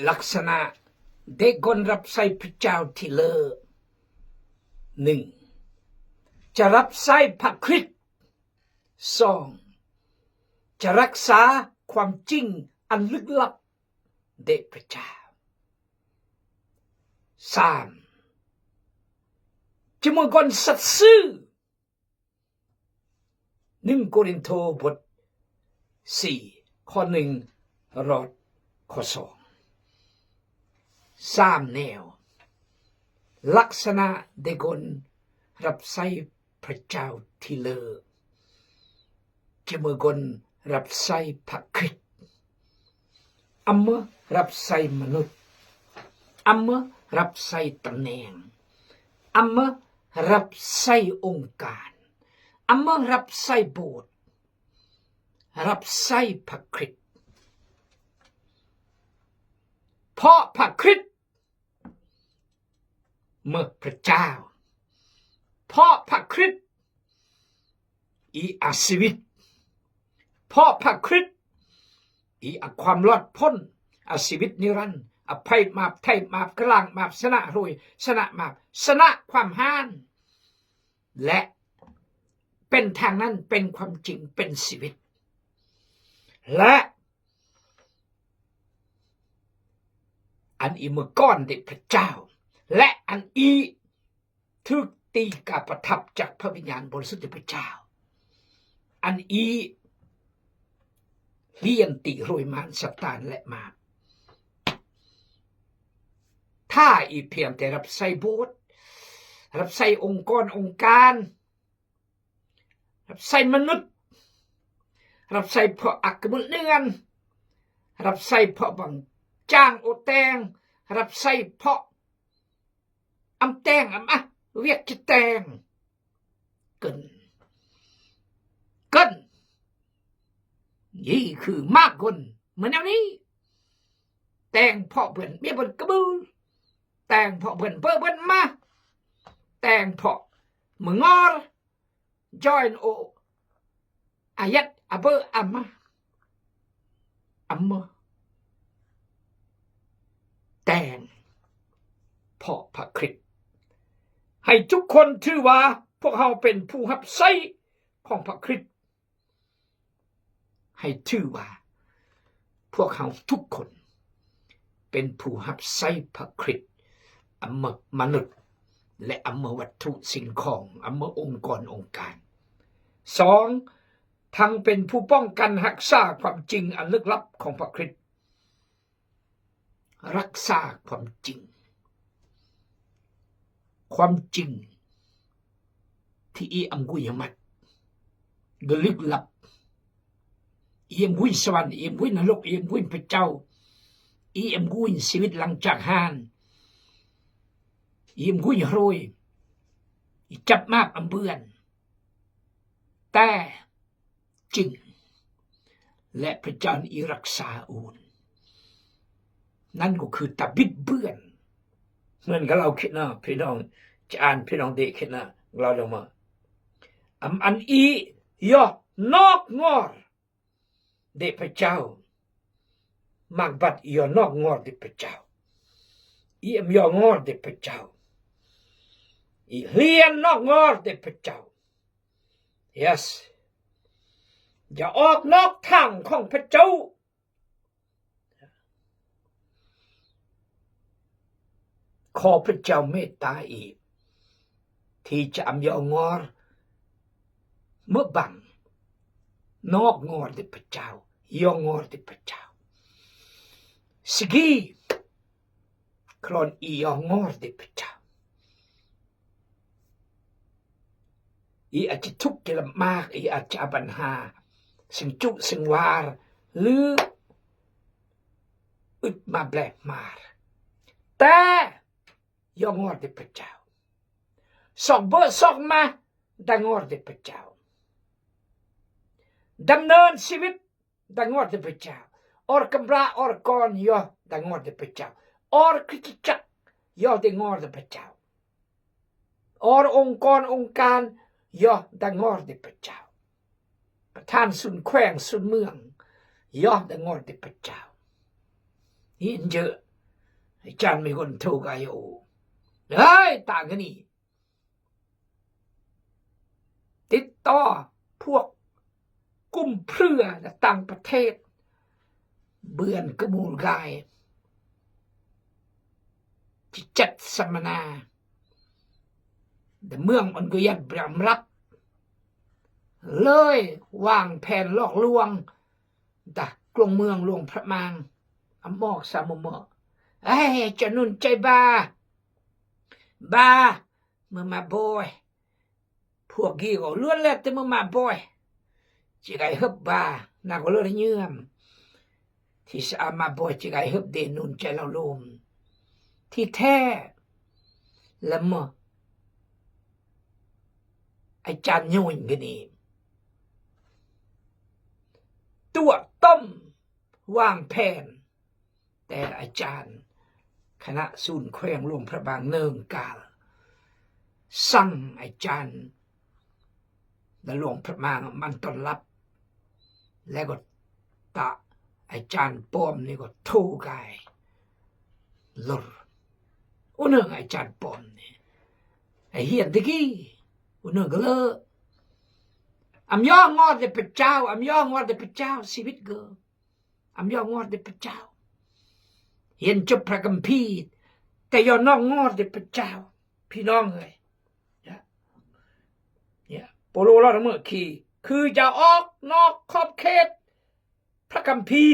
ລັກສະນະເດັກຄົນຮັບໃຊ້ພະເຈົ້າທີ່ເລີກ ໜຶ່ງ ຈະຮັບໃຊ້ພະຄຣິດ, ສອງ ຈະຮັກສາຄວາມຈິງອັນລຶກລັບເດພະເຈົ້າ, ສາມ ຈະເໝືອນຄົນສັດຊື່. ໜຶ່ງໂກລິນໂທ ບົດສີ່ ຂໍ້ໜຶ່ງ ຮອດ ຂໍ້ສອງ. ສາມແນວ ລັກສະນະເດັກຄົນຮັບໃຊ້ພະເຈົ້າທີ່ເລີກ ຈະເໝີນຄົນຮັບໃຊ້ພະຄຣິດ, ອຳມາຮັບໃຊ້ມະນຸດ, ອຳມາຮັບໃຊ້ຕຳແໜ່ງ, ອຳມາຮັບໃຊ້ອົງການ, ອຳມາຮັບໃຊ້ໂບດ, ຮັບໃຊ້ພະຄຣິດ. ເພາະພະຄຣິດ ເໝີພະເຈົ້າ, ເພາະພະຄຣິດ ອີອາຊີວິດ, ເພາະພະຄຣິດ ອີອາຄວາມລອດພົ້ນ, ອາຊີວິດນິລັນ, ອະໄພບາບ, ໄຖ່ບາບ, ກະລ້າງບາບ, ຊະນະໂຮຍ, ຊະນະບາບ, ຊະນະຄວາມຮ້ານ ແລະ ເປັນທາງນັ້ນ, ເປັນຄວາມຈິງ, ເປັນຊີວິດ ແລະ ອັນອີເໝີກ່ອນເດພະເຈົ້າ ແລະ ອັນອີຖືກຕີກາປະທັບຈາກພະວິນຍານບໍລິສຸດເດພະເຈົ້າ, ອັນອີລຽນຕີໂຮຍມານຊາຕານ ແລະ ມານ. ຖ້າອີພຽງແຕ່ຮັບໃຊ້ໂບດ, ຮັບໃຊ້ອົງກອນອົງການ, ຮັບໃຊ້ມະນຸດ, ຮັບໃຊ້ພວກອັກກະບຸນເນືອນ, ຮັບໃຊ້ພວກບັງຈ້າງໂອແຕງ, ຮັບໃຊ້ເພາະອຳແຕງອຳອະ, ວຽກຈະແຕງ ເກີນ ເກີນ ນີ້ຄືມາກຄົນເໝືອນແນວນີ້. ແຕງເພາະເພື່ອນເມຍເພິ່ນກະບື, ແຕງເພາະເພື່ອນເພີເພິ່ນມາ, ແຕງເພາະເມືອງອລ, ຈອຍໂອ, ອາຍັດ, ອາເບີ, ອາມາ, ອາເມີ, ແຕງເພາະພະຄຣິດ. ໃຫ້ທຸກຄົນຖືວ່າພວກເຮົາເປັນຜູ້ຮັບໃຊ້ຂອງພະຄຣິດ. ໃຫ້ຖືວ່າພວກເຮົາທຸກຄົນເປັນຜູ້ຮັບໃຊ້ພະຄຣິດ, ອຳມາມະນຸດ ແລະ ອຳມາວັດຖຸສິ່ງຂອງ, ອຳມາອົງກອນອົງການ. ສອງ, ທັງເປັນຜູ້ປ້ອງກັນຮັກສາຄວາມຈິງອັນລຶກລັບຂອງພະຄຣິດ. ຮັກສາຄວາມຈິງ, ຄວາມຈິງທີ່ອີອຳກຸຍຫະມັດ, ກະລຶກລັບ, ອີອຳກຸຍສະຫວັນ, ອີອຳກຸຍນະລົກ, ອີອຳກຸຍພະເຈົ້າ, ອີອຳກຸຍຊີວິດຫຼັງຈາກຫານ, ອີອຳກຸຍໂຮຍ, ອີຈັບມາບອຳເບືອນ, ແຕ່ ຈິງ ແລະ ພະເຈົ້າອີ່ລັກສາອູນ. ນັ້ນກໍຄືຕາບິດເບືອນ. ເໝືອນກັບລາວຄິດນະ ພີ່ນ້ອງ ຈະອ່ານ ພີ່ນ້ອງເດຄິດນະ ລາວລົງມາ. ອຳ ອັນອີ່ຍໍ້ ນອກງອດເດພະເຈົ້າ. ມັກບັດອີ່ຍໍ້ ນອກງອດເດພະເຈົ້າ. ອີ່ອຳຍໍ້ ງອດເດພະເຈົ້າ. ອີ່ເຮຍນນອກງອດເດພະເຈົ້າ. Yes. ຢ່າອອກນອກທາງຂອງພະເຈົ້າ. ຂໍພະເຈົ້າເມດຕາອີກ ທີ່ຈະອຳຍໍງອດ ເມື່ອບັງ ນອກງອດເດພະເຈົ້າ, ຍໍງອດເດພະເຈົ້າ. ສະກີ ຄລອນອີ່ຍໍງອດເດພະເຈົ້າ. ອີ່ອາດຈະທຸກຈະລຳບາກ, ອີ່ອາດຈະອາບັນຫາ, ເຊິ່ງຈຸເຊິ່ງວາ ຫຼື ອຶດມາແບກມາ, ແຕ່ຍໍງອດເດພະເຈົ້າ. ຊອກເບີຊອກມາ ດາງອດເດພະເຈົ້າ. ດຳເນີນຊີວິດ ດາງອດເດພະເຈົ້າ. ອອກກຳລາ ອອກກອນ ຍໍດາງອດເດພະເຈົ້າ. ອອກຄຣິສຕະຈັກ ຍໍດາງອດເດພະເຈົ້າ. ອອກອົງກອນອົງການ ຍໍດາງອດເດພະເຈົ້າ. ປະທານສູນແຂວງສູນເມືອງ ຍໍດາງອດເດພະເຈົ້າ. ເຫັນເຢີ ອາຈານມີຄົນໂທກາຍໂອ ເອີຍ ຕ່າງກັນນີ້ ຕິດຕໍ່ພວກກຸ່ມເພື່ອ ແລະ ຕ່າງປະເທດ ເບືອນກະມູລກາຍ ຈະຈັດສຳມະນາ ແຕ່ເມືອງອັນກະຍັດບຣາມລັດ ເລີຍວາງແຜນຫຼອກລວງ ຕະ ກວງເມືອງຫຼວງພະບາງ ອຳອອກສາມມໍ່ ເອີຍ ຈະນຸນໃຈບາ ບາ ເມື່ອມາບອຍ ພວກກີກໍລ້ວນແລ້ວແຕ່ເມື່ອມາບອຍ ຈິກາຍເຮີບບາ ນາກໍເລີຍຍືມ ທີ່ສະອາມາບອຍ ຈິກາຍເຮີບເດນຸນໃຈລາວໂລມ ທີ່ແທ້ລະເມື່ອ ອາຈານໂຍນກະນີ້ ຕົວະຕົ້ມ ວາງແຜນ ແຕ່ອາຈານຄະນະສູນແຂວງຫຼວງພະບາງເນີງການ ສັ່ງອາຈານໃນຫຼວງພະບາງມັນຕ້ອນຮັບ ແລ້ວກໍຕະອາຈານປ້ອມນີ້ກໍໂທກາຍ ລົດ ໂອເນີງອາຈານປ້ອມນີ້ ໄອຮຽນຕະກີ້ ໂອເນີງກໍເລີ ອຳຍອງງອດເດພະເຈົ້າ ອຳຍອງງອດເດພະເຈົ້າ ຊີວິດເກີ ອຳຍອງງອດເດພະເຈົ້າ ຮຽນຈົບພະຄຳພີ ແຕ່ຢ່ານອກງອດເດພະເຈົ້າ ພີ່ນ້ອງເອີຍ ໂປໂລລອດເມືອຄີ ຄືຢ່າອອກນອກຂອບເຂດ ພະຄຳພີ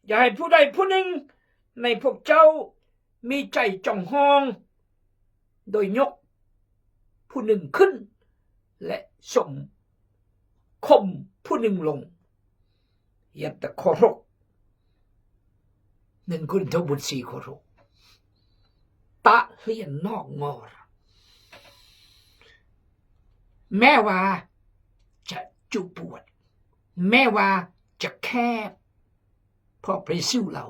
ຢ່າໃຫ້ຜູ້ໃດຜູ້ໜຶ່ງໃນພວກເຈົ້າມີໃຈຈອງຮອງ ໂດຍຍົກຜູ້ໜຶ່ງຂຶ້ນ ແລະ ສົມຄົມຜູ້ໜຶ່ງລົງ ຢ່າຕະເຄາະຮົກ ໜຶ່ງໂກລິນໂທບົດສີ່ ຂໍ້ຫົກ ຕະຮຽນນອກງອດ ແມ້ວ່າຈະຈຸປວດ ແມ້ວ່າຈະແຄບ ເພາະພະເຢຊູເລົ່າ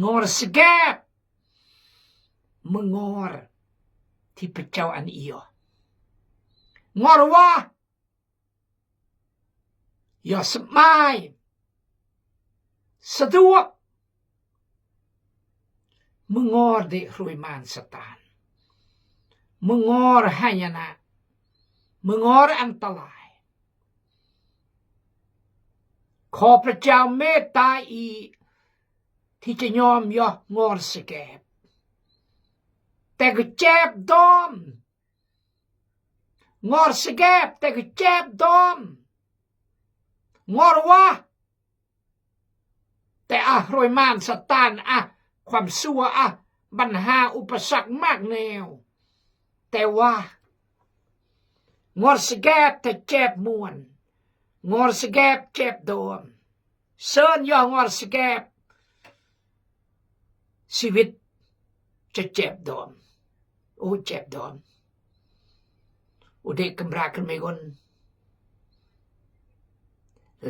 ງອດສະແກບ ເມື່ອງອດທີ່ພະເຈົ້າອັນອີອອ ງອດວ່າ ຢ່າສະບາຍ ສະດວກ ເມື່ອງອດເດໂຮຍມານສະຕານ ເມື່ອງອດໄຫຍະນະ ເມື່ອງອດອັນຕະລາຍ ຂໍພະເຈົ້າເມດຕາອີ ທີ່ຈະຍອມຢໍງອດສະແກບ ແຕ່ກໍເຈັບດອມ ງອດສະແກບ ແຕ່ກໍເຈັບດອມ ງອດວ່າ ແຕ່ອະໂຮຍມານສະຕານ ອະ ຄວາມຊົ່ວ ອະ ບັນຫາອຸປະສັກມາກແນວ ແຕ່ວ່າ ງອດສະແກບ ແຕ່ເຈັບມ່ວນ ງອດສະແກບ ເຈັບດອມ ເຊີນຢ່າງອດສະແກບ ຊີວິດຈະເຈັບດອມ ໂອ ເຈັບດອມ ໂອ ເດັກກຳພ້າຂຶ້ນໄມກົນ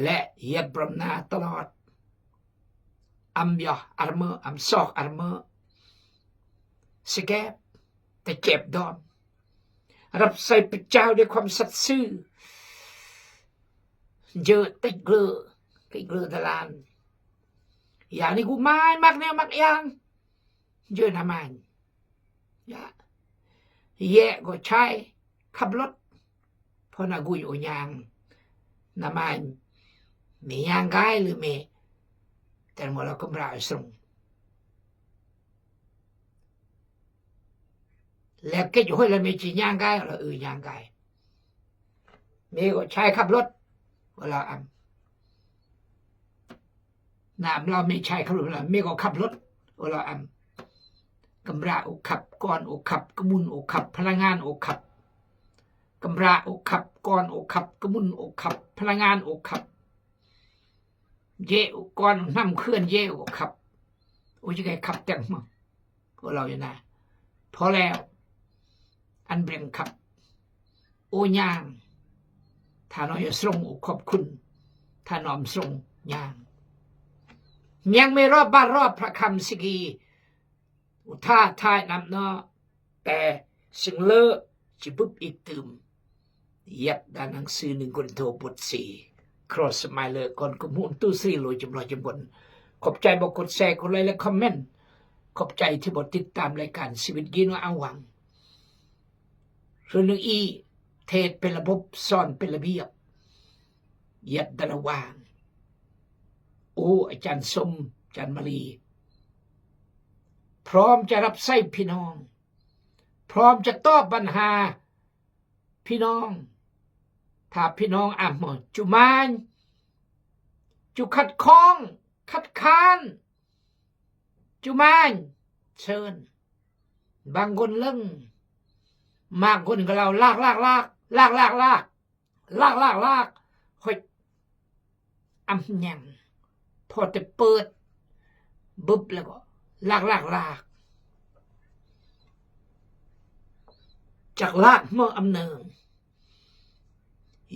ແລະ ຢຽບບຣຳນາຕະຫຼອດ ອຳຢາອາຣະເມີ ອຳຊອກອາຣະເມີ ສະແກບ ແຕ່ເຈັບດອມ ຮັບໃຊ້ພະເຈົ້າດ້ວຍຄວາມສັດຊື່ ເຈີຕິກເລີ ຕິກເລີດາລານ ຢ່ານີ້ກູມາຍມັກແນວມັກຢ່າງ ເຈີນາມາຍ ຢາ ແຍະກໍໃຊ້ຂັບລົດ ເພາະນາກຸຍໂອຍາງ ນາມາຍ ເມຍາງກາຍຫຼືເມ ແຕ່ໝໍລາວກຳຣາອາສຣງ ແລ້ວເກັດຢູ່ຫ້ວຍລະເມຈີຍ່າງກາຍ ລະອືຍ່າງກາຍ ເມກໍໃຊ້ຂັບລົດ ເວລາອຳ ນາມລາວເມໃຊ້ຂັບລົດ ເວລາເມກໍຂັບລົດ ເວລາອຳ ກຳຣາໂອຂັບ ກອນໂອຂັບ ກະມຸນໂອຂັບ ພະລັງງານໂອຂັບ ກຳຣາໂອຂັບ ກອນໂອຂັບ ກະມຸນໂອຂັບ ພະລັງງານໂອຂັບ ເຢໂອກອນ ນຳເຄື່ອນເຢໂອຂັບ ໂອຈະໄກຂັບແຕ່ງມາ ພວກລາວຢູ່ນາ ພໍແລ້ວ ອັນເບງຂັບ ໂອຍາງ ທ່ານອຍສຣງ ໂອຂອບຄຸນ ທ່ານອມສຣງ ຍາງ ຍັງມີຮອບບາດຮອບພະຄຳສິກີ ອຸທາທາຍນຳເນາະ ແຕ່ສິ່ງເລີຈະບຶບອີກຕື່ມ ຍັດດານໜັງສືໜຶ່ງໂກລິນໂທບົດສີ່ ຄຣອສສະມາຍເລີ ກ່ອນກຸມຫຸນຕູສຣີໂລຈຳລອຍຈຳບົນ ຂອບໃຈບໍ່ກົດແຊ ກົດໄລ ແລະ ຄອມເມັນ. ຂອບໃຈທີ່ບໍ່ຕິດຕາມລາຍການຊີວິດກີໂນອາຫວັງ. ຄືໜຶ່ງອີ ເທດເປັນລະບົບ ສອນເປັນລະບຽບ ຍັດໃນລະຫວ່າງ. ໂອ້ ອາຈານຊົມ ອາຈານມາລີ ພ້ອມຈະຮັບໃຊ້ພີ່ນ້ອງ, ພ້ອມຈະຕອບບັນຫາພີ່ນ້ອງ. ຖ້າພີ່ນ້ອງອາມເໝີ ຈຸມາຍ ຈຸຂັດຂ້ອງ ຄັດຄ້ານ ຈຸມາຍ ເຊີນ. ບາງຄົນເລິ້ງ, ບາງຄົນກໍເລົ່າ ລາກ ລາກ ລາກ ລາກ ລາກ ລາກ ລາກ ລາກ ລາກ. ໂອ້ຍ ອຳຫຍັງ ພໍແຕ່ເປີດບຶບແລ້ວກໍລາກ ລາກ ລາກ. ຈັກລາກເໝີອຳເນີງ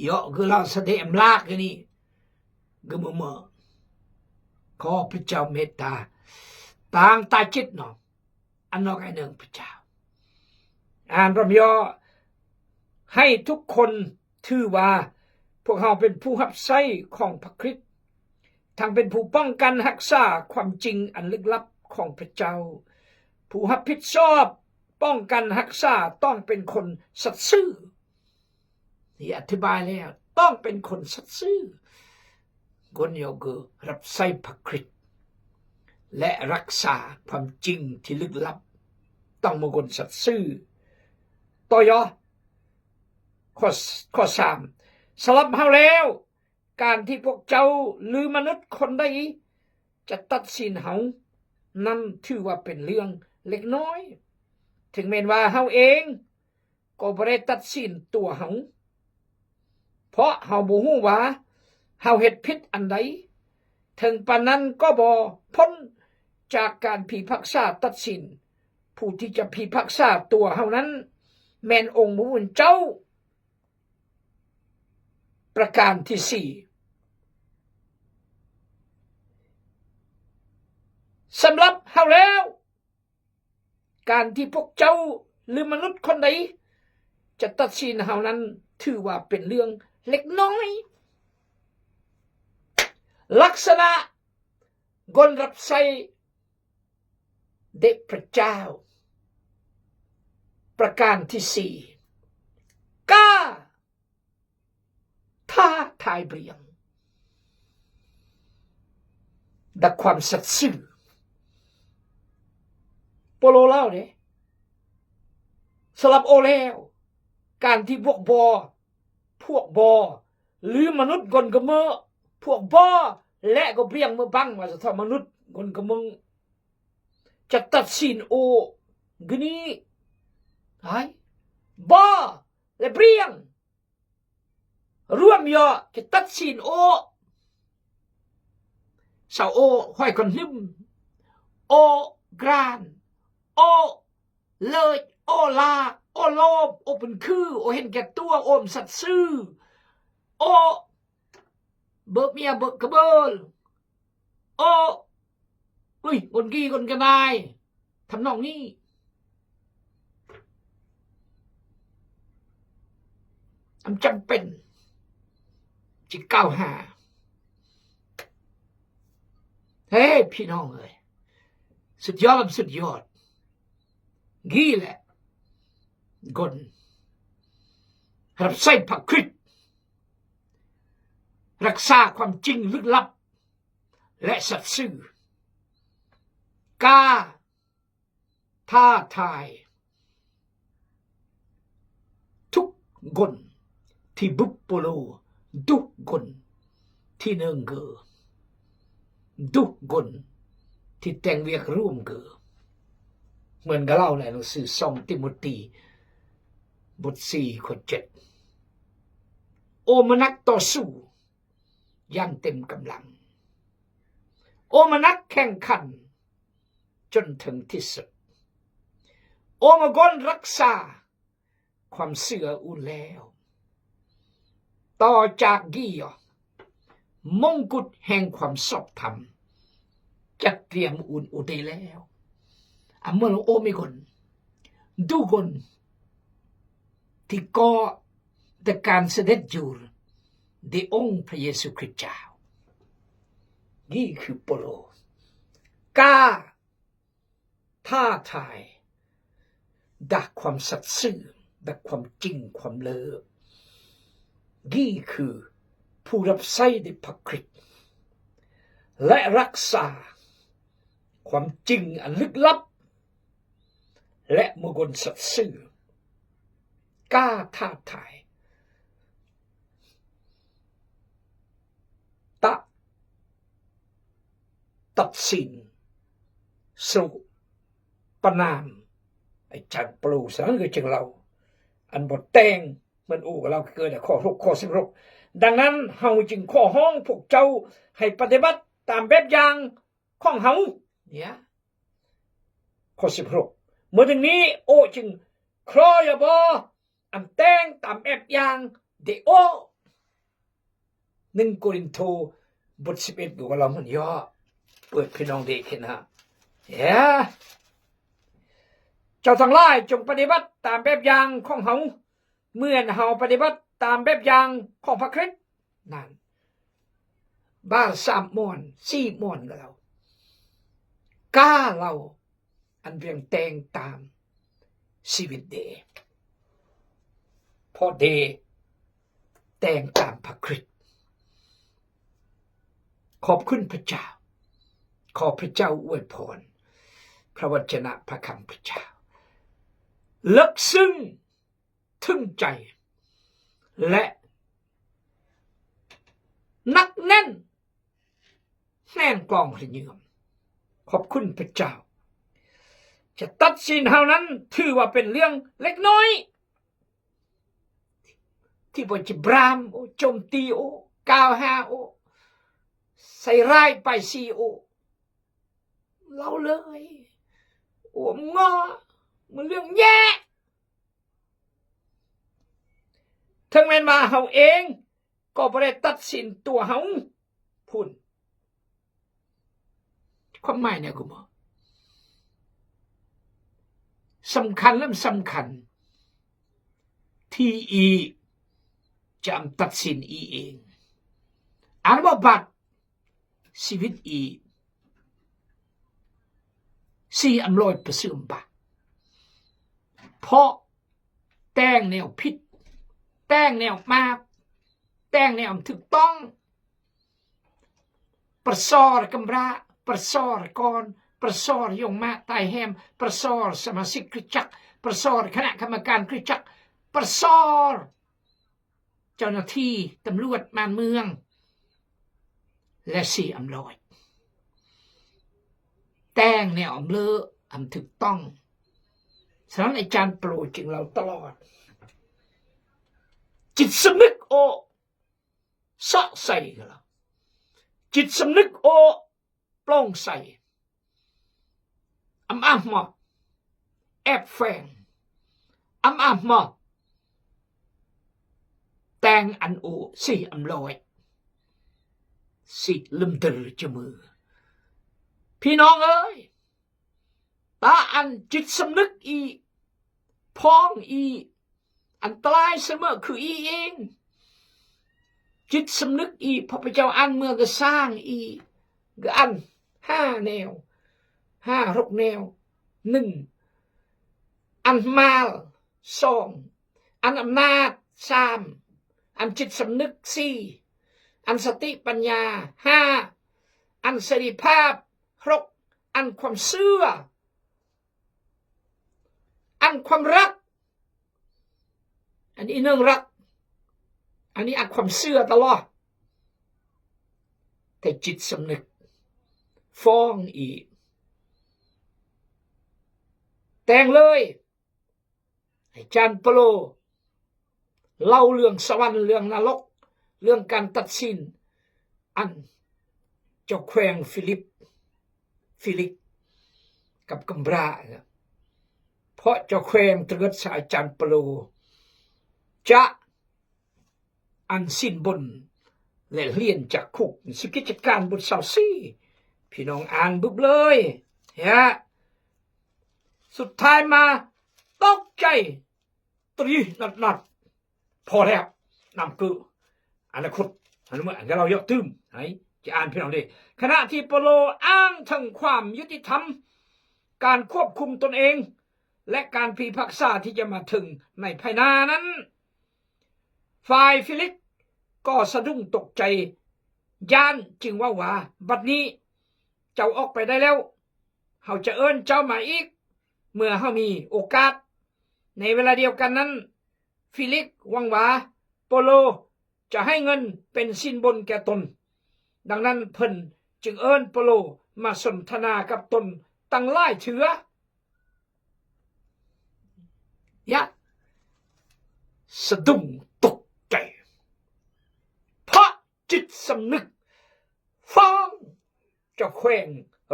ເຍາະຄືລາວສະເດມລາກຢູ່ນີ້ ຄືເໝີ ເໝີ. ຂໍພະເຈົ້າເມດຕາ ຕາງຕາຈິດເນາະ. ອັນນອກໄອເໜິງພະເຈົ້າ. ອ່ານພະວິເຄາະໃຫ້ທຸກຄົນຖືວ່າ ພວກເຮົາເປັນຜູ້ຮັບໃຊ້ຂອງພະຄຣິດ, ທັງເປັນຜູ້ປ້ອງກັນຮັກສາຄວາມຈິງອັນລຶກລັບຂອງພະເຈົ້າ. ຜູ້ຮັບຜິດຊອບປ້ອງກັນຮັກສາຕ້ອງເປັນຄົນສັດຊື່. ທີ່ອະທິບາຍແລ້ວ ຕ້ອງເປັນຄົນສັດຊື່. ຄົນເຮົາຄືຮັບໃຊ້ພະຄຣິດ ແລະ ຮັກສາຄວາມຈິງທີ່ລຶກລັບ ຕ້ອງເປັນຄົນສັດຊື່. ຕໍ່ຢໍ ຂໍ້ ຂໍ້ສາມ ສຳລັບເຮົາແລ້ວ ການທີ່ພວກເຈົ້າ ຫຼື ມະນຸດຄົນໃດ ຈະຕັດສິນເຮົາ ນັ້ນຖືວ່າເປັນເລື່ອງເລັກນ້ອຍ, ເຖິງແມ່ນວ່າເຮົາເອງ ກໍບໍ່ໄດ້ຕັດສິນຕົວເຮົາ, ເພາະເຮົາບໍ່ຮູ້ວ່າເຮົາເຮັດຜິດອັນໃດ, ເຖິງປານນັ້ນກໍບໍ່ພົ້ນຈາກການພິພາກສາຕັດສິນ. ຜູ້ທີ່ຈະພິພາກສາຕົວເຮົານັ້ນ ແມ່ນອົງພະຜູ້ເປັນເຈົ້າ. ປະການທີສີ່ ສຳລັບເຮົາແລ້ວ ການທີ່ພວກເຈົ້າ ຫຼື ມະນຸດຄົນໃດ ຈະຕັດສິນເຮົານັ້ນ ຖືວ່າເປັນເລື່ອງເລັກນ້ອຍ. ລັກສະນະຄົນຮັບໃຊ້ແດ່ພະເຈົ້າ. ປະການທີສີ່ ກ້າ ທ້າທາຍບຽງ ດັກຄວາມສັດຊື່. ໂປໂລເລົ່າເດ້ ສຳລັບໂອແລ້ວ ການທີ່ພວກບໍ ພວກບໍ ຫຼື ມະນຸດກົນກະເມີ ພວກບໍ ແລະ ກໍບຽງເມີບັງ ວ່າສະເທາະ ມະນຸດກົນກະເມີ ຈະຕັດສິນໂອ ຄືນີ້ ຫາຍ ບໍ ແລະ ບຽງ ລວມເຍາະ ຈະຕັດສິນໂອ ຊາວໂອ ຫ້ອຍຄອນໜຶມ ໂອກຣານ ໂອເລີຍ ໂອລາກ ໂອໂລບ ໂອເປັນຄື ໂອເຫັນແກ່ຕົວ ໂອບໍ່ສັດຊື່ ໂອເບີກເມຍເບີກກະເບີລ ໂອ ອຸ້ຍ ກົນກີ່ກົນກະນາຍ ທຳນອງນີ້. ມັນຈຳເປັນຊິກ່າວຫາ. ເອີ ພີ່ນ້ອງເອີຍ ສຸດຍອດ ສຸດຍອດ. ນີ້ແຫຼະ ຄົນຮັບໃຊ້ພະຄຣິດ ຮັກສາຄວາມຈິງລຶກລັບ ແລະ ສັດຊື່ ກ້າທ້າທາຍທຸກຄົນທີ່ບຸບໂປໂລ ທຸກຄົນທີ່ເນີງເກີ ທຸກຄົນທີ່ແຕ່ງວຽກຮ່ວມເກີ. ເໝືອນກັບເລົ່າໃນໜັງສືສອງຕິໂມທີ ບົດສີ່ ຂໍ້ເຈັດ ໂອມານັກຕໍ່ສູ້ ຢ່າງເຕັມກຳລັງ. ໂອມານັກແຂ່ງຂັນຈົນເຖິງທີ່ສຸດ. ໂອມາກົນຮັກສາຄວາມເຊື່ອອຸ່ນແລ້ວ. ຕໍ່ຈາກກີ້ ມົງກຸດແຫ່ງຄວາມຊອບທຳ ຈັດຕຽມອຸ່ນອຸເດແລ້ວ. ອາເມໂລໂອເມກົນ ທຸກຄົນ ທີ່ກໍແຕ່ການສະເດັດຢູ່ ທີ່ອົງພະເຢຊູຄຣິດເຈົ້າ. ນີ້ຄືໂປໂລ ກ້າທ້າທາຍ ດັກຄວາມສັດຊື່ ດັກຄວາມຈິງຄວາມເລີ. ນີ້ຄືຜູ້ຮັບໃຊ້ໃນພະຄຣິດ ແລະ ຮັກສາຄວາມຈິງອັນລຶກລັບ ແລະ ມະກຸນສັດຊື່. ກ້າທ້າທາຍ ຕະ ຕັດສິນ ສະຫຼຸບປະນາມ. ອາຈານໂປລສັນກໍຈຶ່ງເລົ່າ ອັນບໍ່ແຕ່ງ ມັນໂອ້ ເລົ່າເກີນ ຂໍ້ຫົກ ຂໍ້ສິບຫົກ. ດັ່ງນັ້ນ ເຮົາຈຶ່ງຂໍຮ້ອງພວກເຈົ້າໃຫ້ປະຕິບັດຕາມແບບຢ່າງຂອງເຮົາ. ເນຍ ຂໍ້ສິບຫົກ ເມື່ອດັ່ງນີ້ ໂອ້ ຈຶ່ງຄລໍຍບໍ ອັນແຕ່ງຕາມແອບຢ່າງເດໂອ. ໜຶ່ງໂກລິນໂທ ບົດສິບເອັດ ບອກວ່າລາວມັນຍໍ້ ເປີດພີ່ນ້ອງເດເຫັນຫາ ເຈົ້າທັງຫຼາຍຈົ່ງປະຕິບັດຕາມແບບຢ່າງຂອງເຮົາ ເໝືອນເຮົາປະຕິບັດຕາມແບບຢ່າງຂອງພະຄຣິດນັ້ນ. ບາດສາມມອນ ສີ່ມອນແລ້ວ ກ້າເລົ່າ ອັນວຽງແຕ່ງຕາມຊີວິດເດ ເພາະເດແຕ່ງຕາມພະຄຣິດ. ຂອບຄຸນພະເຈົ້າ. ຂໍພະເຈົ້າອວຍພອນພະວັດຈະນະພະຄຳພະເຈົ້າ ເລິກເຊິ່ງ ເຖິງໃຈ ແລະ ໜັກແໜ້ນ ແໜ້ນກອງຂະເຫຍື້ອມ. ຂອບຄຸນພະເຈົ້າ. ຈະຕັດສິນເຮົານັ້ນ ຖືວ່າເປັນເລື່ອງເລັກນ້ອຍ ທີ່ບໍ່ຈະບຣາມ ໂອ້ ໂຈມຕີ ໂອ້ ກ່າວຫາ ໂອ້ ໃສ່ຮ້າຍປ້າຍສີ ໂອ້ ເລົ່າເລີຍ ໂອ້ ງໍ ມັນເລື່ອງແຍ່. ເຖິງແມ່ນວ່າເຮົາເອງກໍບໍ່ໄດ້ຕັດສິນຕົວເຮົາພຸ້ນ. ຄວາມໝາຍແນວຄືໝໍ ສຳຄັນ ລະສຳຄັນ ທີ່ອີຈະມາຕັດສິນອີເອງ. ອັນວ່າບັດ ຊີວິດອີ ຊີອຳລອຍປະເສີມບາ ເພາະແຕ່ງແນວຜິດ ແຕ່ງແນວບາບ ແຕ່ງແນວບໍ່ຖືກຕ້ອງ ປະຊອກຳຣາ ປະຊອກອນ ປະຊອກຍົງມາຕາຍແຮມ ປະຊອກສະມາຊິກຄຣິສຕະຈັກ ປະຊອກຄະນະກຳມະການຄຣິສຕະຈັກ ປະຊອກ ເຈົ້າໜ້າທີ່ຕຳຫຼວດບ້ານເມືອງ ແລະ ຊີອຳລອຍ ແຕ່ງແນວອຳເລີ ອຳຖືກຕ້ອງ. ສະນັ້ນອາຈານໂປລຈຶ່ງເລົ່າຕະຫຼອດ ຈິດສຳນຶກໂອ ຊະໃສ ກະລະ ຈິດສຳນຶກໂອ ໂປ່ງໃສ ອຳອາມມອ ແອບແຝງ ອຳອາມມອ ແຕ່ງອັນໂອ ຊີອຳລອຍ ຊີລຶມເດີຈະມື. ພີ່ນ້ອງເອີຍ ຕາອັນຈິດສຳນຶກອີ ພອງອີ ອັນຕະລາຍສະເໝີຄືອີເອງ. ຈິດສຳນຶກອີ ພະພະເຈົ້າອັນເມືອກະສ້າງອີ ກະອັນຫ້າແນວ ຫ້າຫົກແນວ ໜຶ່ງ ອັນມາລ ສອງ ອັນອຳນາດ ສາມ ອັນຈິດສຳນຶກ ສີ່ ອັນສະຕິປັນຍາ ຫ້າ ອັນເສລີພາບ ຫົກ ອັນຄວາມເຊື່ອ ອັນຄວາມຮັກ ອັນນີ້ໜຶ່ງຮັກ ອັນນີ້ອັນຄວາມເຊື່ອຕະຫຼອດ ແຕ່ຈິດສຳນຶກ ຟອງອີກ ແຕ່ງເລີຍ. ອາຈານໂປໂລເລົ່າເລື່ອງສະຫວັນ ເລື່ອງນະລົກ ເລື່ອງການຕັດສິນ ອັນເຈົ້າແຂວງຟີລິບ ຟີລິບກັບກຳບຣາ ເພາະເຈົ້າແຂວງຕະເກີດສາອາຈານໂປໂລ ຈະອັນສິນບົນ ແລະ ຫຼຽນຈາກຄຸກ ສິບກິດຈະການບົດຊາວສີ່ ພີ່ນ້ອງອ່ານບຶບເລີຍ ເນຍ ສຸດທ້າຍມາຕົກໃຈ ຕຣີນັດໆ ພໍແລ້ວ ນຳຄືອະນາຄົດ ອັນເມື່ອອັນເຮົາເຍາະຕື່ມ ໃຫ້ ຈະອ່ານພີ່ນ້ອງເດ້. ຂະນະທີ່ເປໂລອ້າງເຖິງຄວາມຍຸຕິທຳ, ການຄວບຄຸມຕົນເອງ ແລະ ການພິພາກສາທີ່ຈະມາເຖິງໃນພາຍໜ້ານັ້ນ, ຝ່າຍຟີລິກກໍສະດຸ້ງຕົກໃຈຢ້ານ, ຈຶ່ງເວົ້າວ່າ, ບັດນີ້ເຈົ້າອອກໄປໄດ້ແລ້ວ. ເຮົາຈະເອີ້ນເຈົ້າມາອີກເມື່ອເຮົາມີໂອກາດ. ໃນເວລາດຽວກັນນັ້ນ, ຟີລິກຫວັງວ່າເປໂລຈະໃຫ້ເງິນເປັນສິນບົນແກ່ຕົນ. ດັ່ງນັ້ນເພິ່ນຈຶ່ງເອີ້ນເປໂລມາສົນທະນາກັບຕົນຕັ້ງຫຼາຍເທື່ອ. ຢ່າສະດຸ້ງຕົກໃຈ, ເພາະຈິດສຳນຶກຟ້ອງເຈົ້າແຂວງ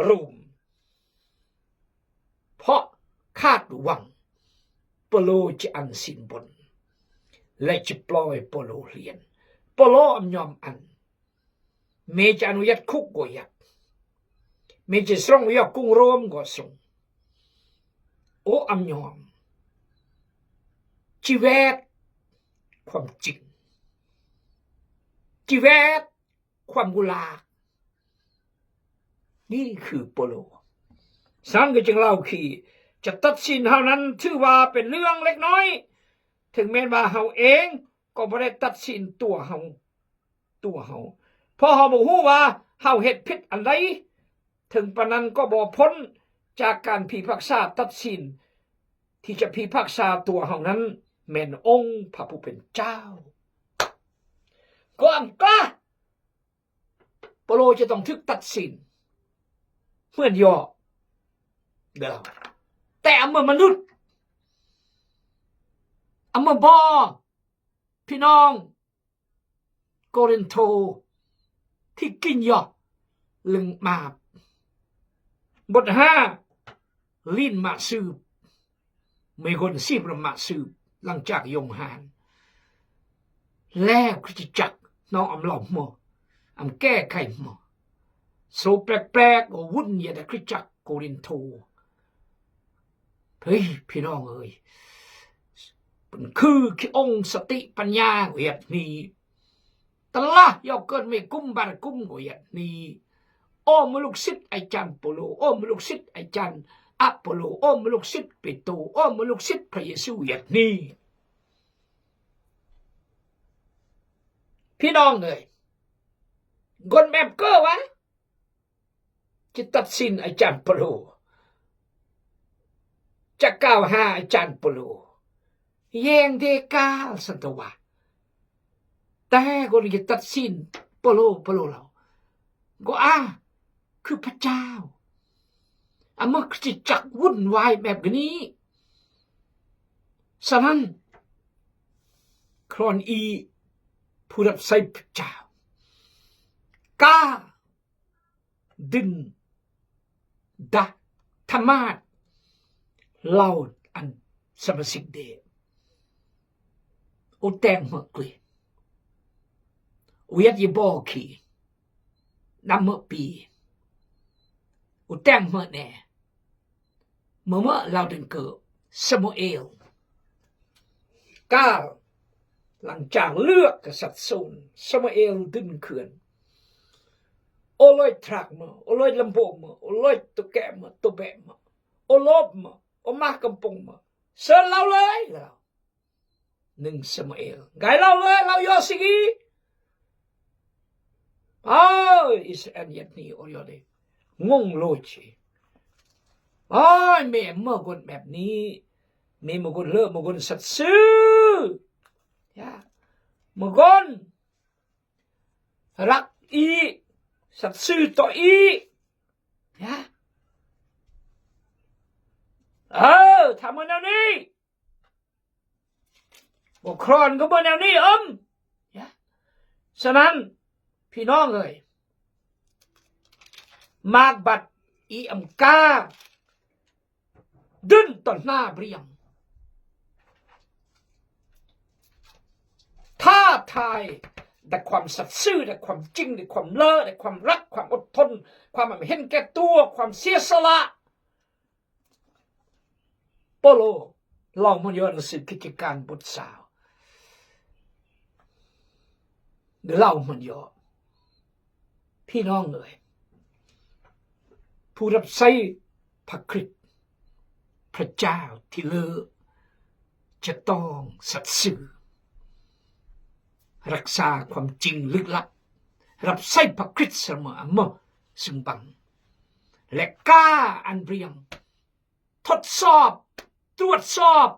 ໂຣມ, ເພາະຄາດຫວັງເປໂລຈະອັນສິນບົນ ແລະ ຈະປ່ອຍເປໂລຮຽນ. ເປໂລອຳຍອມອັນ. ແມ່ຈະອະນຸຍາດຄຸກກໍຢາກ, ແມ່ຈະສົ່ງໄປຮອດກຸງໂຣມກໍສົ່ງ. ໂອ ອຳຍອມ. ຈີແວດຄວາມຈິງ, ຈີແວດຄວາມກຸລາກ. ນີ້ຄືໂປໂລ. ສະນັ້ນກໍຈຶ່ງເລົ່າທີ່ຈະຕັດສິນເຮົານັ້ນ ຖືວ່າເປັນເລື່ອງເລັກນ້ອຍ, ເຖິງແມ່ນວ່າເຮົາເອງກໍບໍ່ໄດ້ຕັດສິນຕົວເຮົາ, ຕົວເຮົາ, ເພາະເຮົາບໍ່ຮູ້ວ່າເຮົາເຮັດຜິດອັນໃດ, ເຖິງປານນັ້ນກໍບໍ່ພົ້ນຈາກການພິພາກສາຕັດສິນ. ທີ່ຈະພິພາກສາຕົວເຮົານັ້ນແມ່ນອົງພະຜູ້ເປັນເຈົ້າ. ກໍອຳກາ ໂປໂລຈະຕ້ອງຖືກຕັດສິນເໝືອນຢໍ້ເດີ, ແຕ່ອຳເມີມະນຸດ, ອຳເມີບໍ່, ພີ່ນ້ອງ ໂກລິນໂທທີ່ກິນຢໍ້ລຶງມາບ. ບົດຫ້າ ລີນມະສືບ, ມີຄົນຊີບລະມະສືບ ຫຼັງຈາກໂຍງຫານແລ້ວ ຄຣິສຕະຈັກນ້ອງອຳເລົ່າເໝີ, ອຳແກ້ໄຂເໝີ, ໂຊແປກໆ ກໍວຸ່ນຢາດຄຣິສຕະຈັກໂກລິນໂທ. ເຮີ້ຍ ພີ່ນ້ອງເອີຍ, ເປັນຄືຂີ້ອົງສະຕິປັນຍາຫວຽດນີ້, ຕະລະຢອກເກີດເມກຸມບາລະກຸມຫວຽດນີ້. ໂອ້ ມະລູກສິດອາຈານໂປໂລ, ໂອ້ ມະລູກສິດອາຈານອາໂປໂລ, ໂອ້ ມະລູກສິດເປໂຕ, ໂອ້ ມະລູກສິດພະເຢຊູຫວຽດນີ້. ພີ່ນ້ອງເອີຍ, ຄົນແບບເກີວ່າ ຈະຕັດສິນອາຈານໂປໂລ, ຈະກ່າວຫາອາຈານໂປໂລ, ແຍງເດກາສັນຕະວາ. ແຕ່ຄົນທີ່ຈະຕັດສິນໂປໂລ, ໂປໂລລາວກໍອາ ຄືພະເຈົ້າ. ອາ ເມື່ອຄຣິສຕະຈັກວຸ່ນວາຍແບບນີ້, ສະນັ້ນ ຄຣອນອີ ຜູ້ຮັບໃຊ້ພະເຈົ້າ ກາ ດິນ ດາ ທະມາດ ເລົ່າອັນສະມາຊິກເດ ໂອແຕງເໝີກຸຍ ໂອຢາດຢາບໍ່ຄີ ນຳເໝີປີ ໂອແຕງເໝີແນ ເໝີເໝີລາວດຶງເກີ ສະມູເອລ ກາ ຫຼັງຈາກເລືອກກະສັດສູນ ສະມູເອລດຶງເຂື່ອນ ໂອເລີຍທຣາກເໝີ ໂອເລີຍລຳໂບເໝີ ໂອເລີຍໂຕແກະເໝີ ໂຕແບະເໝີ ໂອໂລບເໝີ ໂອມາກຳປົງເໝີ ເຊີນລາວເລີຍ ລາວ ໜຶ່ງສະມູເອລ ໄກລາວເລີຍ ລາວຢໍຊິກີ ເອີ ອິດສະຣາເອນຍັດນີ ໂອລຢໍເດ ງົງໂລຈີ ໂອ້ຍ ແມ່ເມື່ອຄົນແບບນີ້ ແມ່ເມື່ອຄົນເລີ ເມື່ອຄົນສັດຊື່ ເມື່ອຄົນ ລັກອີ ສັດຊື່ຕໍ່ອີ ເອີ ຖ້າເມື່ອແນວນີ້ ບໍ່ຄຣອນກໍເມື່ອແນວນີ້ເອີມ ສະນັ້ນ ພີ່ນ້ອງເອີຍ ມາກບັດອີອຳກາ ດຶນຕໍ່ໜ້າບຣຽງ ທ້າທາຍ ດ້ວຍຄວາມສັດຊື່ ດ້ວຍຄວາມຈິງ ດ້ວຍຄວາມເລີ ດ້ວຍຄວາມລັກ ຄວາມອົດທົນ ຄວາມເຫັນແກ່ຕົວ ຄວາມເສຍສະຫຼະ ໂປໂລ ເລົ່າມັນຢູ່ໜັງສືກິດຈະການບົດຊາວ ເລົ່າມັນຢູ່ ພ ພີ່ນ້ອງເອີຍ, ຜູ້ຮັບໃຊ້ພະຄຣິດ, ພະເຈົ້າທີ່ເລີດ ຈະຕ້ອງສັດຊື່, ຮັກສາຄວາມຈິງລຶກລັບ, ຮັບໃຊ້ພະຄຣິດສະເໝີມາເຊິ່ງບັງ ແລະ ກ້າອັນບຽງ ທົດສອບ, ຕວດສອບ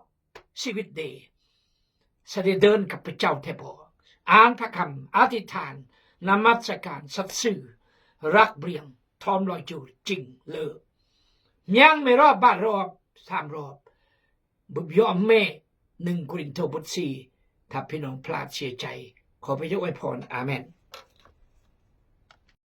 ຊີວິດເດ, ສະເດັດເດີນກັບພະເຈົ້າແທ້ບໍ່? ອ່ານພະຄຳ, ອະທິຖານ, ນະມັດສະການ, ສັດຊື່, ຮັກບຽງ, ທ້ອມລອຍຈູດຈິງເລີ, ຍ່າງແມ່ນຮອບບາດຮອບສາມຮອບ, ບໍ່ຍອມແມ້ ໜຶ່ງໂກຣິນໂທບົດສີ່. ຖ້າພີ່ນ້ອງພລາດເສຍໃຈ. ຂໍພະເຈົ້າອວຍພອນ. ອາເມນ.